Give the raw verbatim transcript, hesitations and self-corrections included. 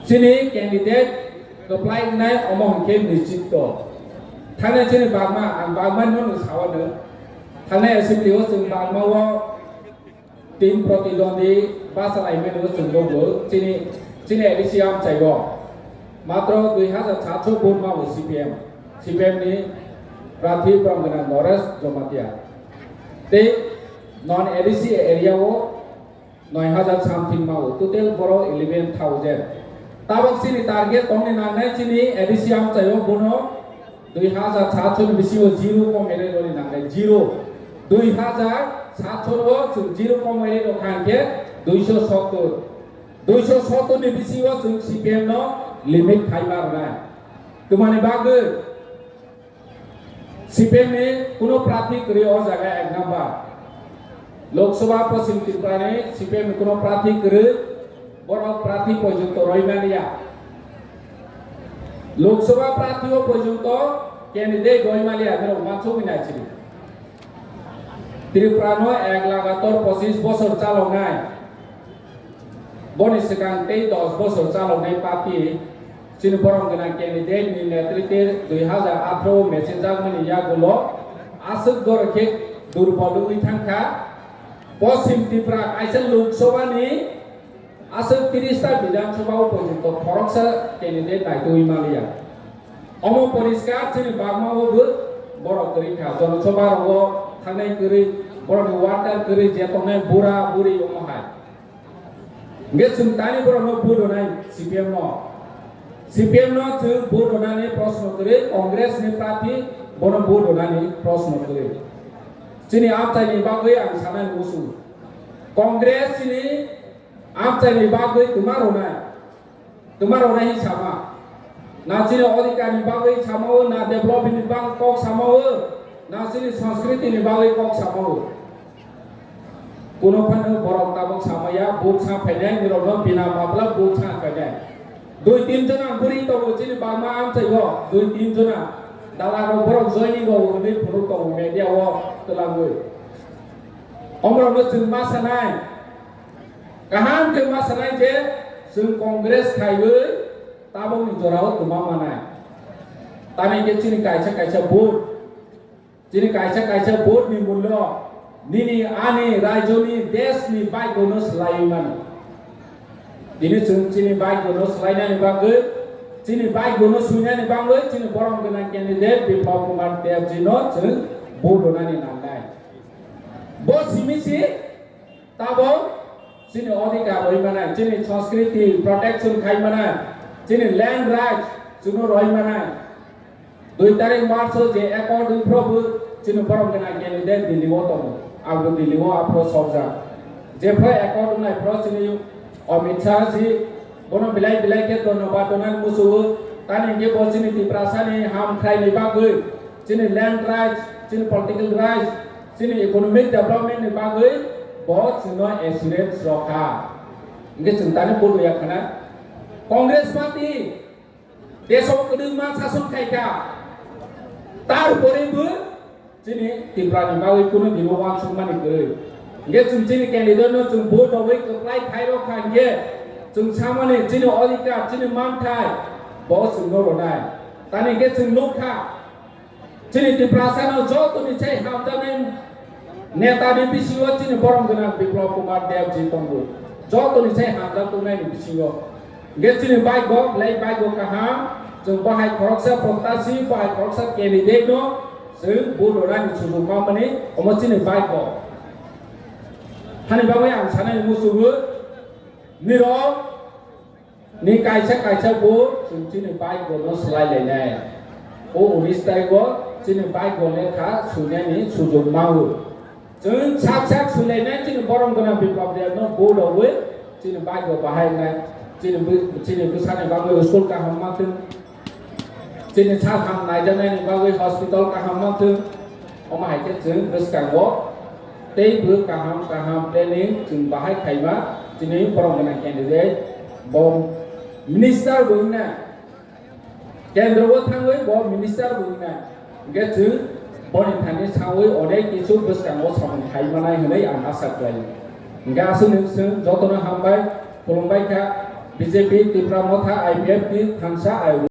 Chini candidate kwplai wngnai omo hwnkhe nischito. Thangna chini bagma, ang bagma no nwng sao no. Thangna assembly o chwng bagma o tin protidwandi bachalaimani o chwng bobo chini, chini A D C amchai o. Matro dui hajar satso vote ma o C P M. C P M ni prarthi borok gwnang Naresh Jomatia. Tei non A D C area o nine hajar something ma o, total borok eleven thousand. Tabok chini target tongni nangnai chini A D C amchai o bono dui hajar satso ni bisingo zero kom ere roni nangnai, zero. Dui hajar satso o chwng zero kom ere rok kha hwnkhe duiso sottor. Duiso sottor ni bisingo chwng C P M no limit khai ma rwnai. Twmani bagwi C P M ni kuno prarthi kwrwi o jaga ek number. Lok Sabha Paschim Tripura ni C P M ni kuno prarthi kwrwi, borok prarthi porjonto roi maliya. Lok Sabha prarthi o porjonto candidate roi maliya, borok uansukwi nai sidi. Tripura no ek lagator pochis bosor chaloknai. Boni swkang tei dos bosor chaloknai party chini borom gwnang candidate ni netrite dui hajar atharo mechenjakmani yagulo aswk doro khe durbol wngwi thangkha. Poschim Tripura kaisa Lok Sabha ni aswk tris ta Bidhan Sabha o porjonto khoroksa candidate naitugwi manliya. Omo poriskar chini bagma o bo borok kwrwi kha, Jon Sabha rogo thangnai kwrwi, borokni worker kwrwi je tongnai bura buri omo hai. Hingke chwng tani borokno vote rwnai C P M no. C P M no chwng vote rwnani proshno kwrwi, Congress ni prarthi bono vote rwnani proshno kwrwi. Chini amchaini bagwi ang sanani muchungo. Congress chini amchaini bagwi twma rwnai. Twma rwnai hin sama. Na chini odhikar ni bagwi sama o, na development ni bagwi kok sama o, na chini sanskriti ni bagwi kok sama o. Kuno phano borok tabok samaya, vote sa phainai, nirokno bina matlab vote sa phainai. Dui tin jona buri tongo chini bagma amchai o, dui tin jona. Dala rok borok joining o hwnwi phunuk tongo media o twlangwi. Omorokno chwng ma sanai, kaham khe ma sanai je chwng Congress khaiwi tabokni jorao twma manai. Tamni khe chini kaisa kaisa vote, chini kaisa kaisa vote ni mullo nini ani raijoni deshni baigono swlaiwi mano. Tini chwng chini baigono swlainani bagwi, chini baigono swinani bagwi chini borom gwnang candidate Biplab Kumar Deb jino chwng vote rwnani nangnai. Bo simi si Tabok chini odhikar rwi manai, chini sanskriti protection khai manai, chini land rights chwngno rwi manai. Dui tarik March o je accord wngphro bo chini borom gwnang candidate Delhi o tongo, ang bo Delhi o aphro sokjak. Jephro accord wngnai phro chini Amit Shah ji bono belai belai khe dhonnobad rwnani muchungo, tani hwnkhe bo chini Tiprasani ham khlaini bagwi, chini land rights, chini political rights, chini economic development ni bagwi bo chwngno assurance rw kha. Hwnkhe chwng tani vote rwya khana. Congress party desh o kwdwkma sason khai kha. Tarpore bo chini Tripura ni bagwi kunu bini uansukmani kwrwi. Hwnkhe chwng chini candidate no chwng vote rwwi kwplai khai rw kha hwnkhe chwng samani chini odhikar, chini manthai bo chwngno rwnai. Tani hwnkhe chwng nuk kha. Chini Tiprasano jotoni sai hamjaknai netani bisingo chini borom gwnang Biplab Kumar Deb ji tongo. Jotoni sai hamjak tongnaini bisingo. Hingke chini bike bo, belai bike bo kaham. Chwng bahai khoroksa protyasi, bahai khoroksa candidate no chwng vote rwnani sujuk manmani, omo chini bike bo. Hani bagwi ang sanani muchungo, nirok ni kaisa kaisa bo chwng chini bike bo no swlai lainai. O unis tarikh o chini bike bo lekha suinani sujuk mao. Chwng sak sak sui lainai chini borom gwnang Biplab Deb no vote rwwi chini bike bo bahai wngnai. Chini bw-, chini bwsani bagwi school kaham ma thwng. Chini sak ham naijaknaini bagwi hospital kaham ma thwng. Omo hai khe chwng bwskango tei bo kaham kaham planning chwng bahai khaima chini borom gwnang candidate bo minister bo wngna. Kendro o thangwi bo minister bo wngna. Hwnkhe chwng boni thani sawi onek kisu bwskango samung khai manai hwnwi ang asa khlaio. Hwnkhe aswk nwng chwng jotono hambai. Khulumbai kha B J P Tipra Motha I P F ni thansa ayuk.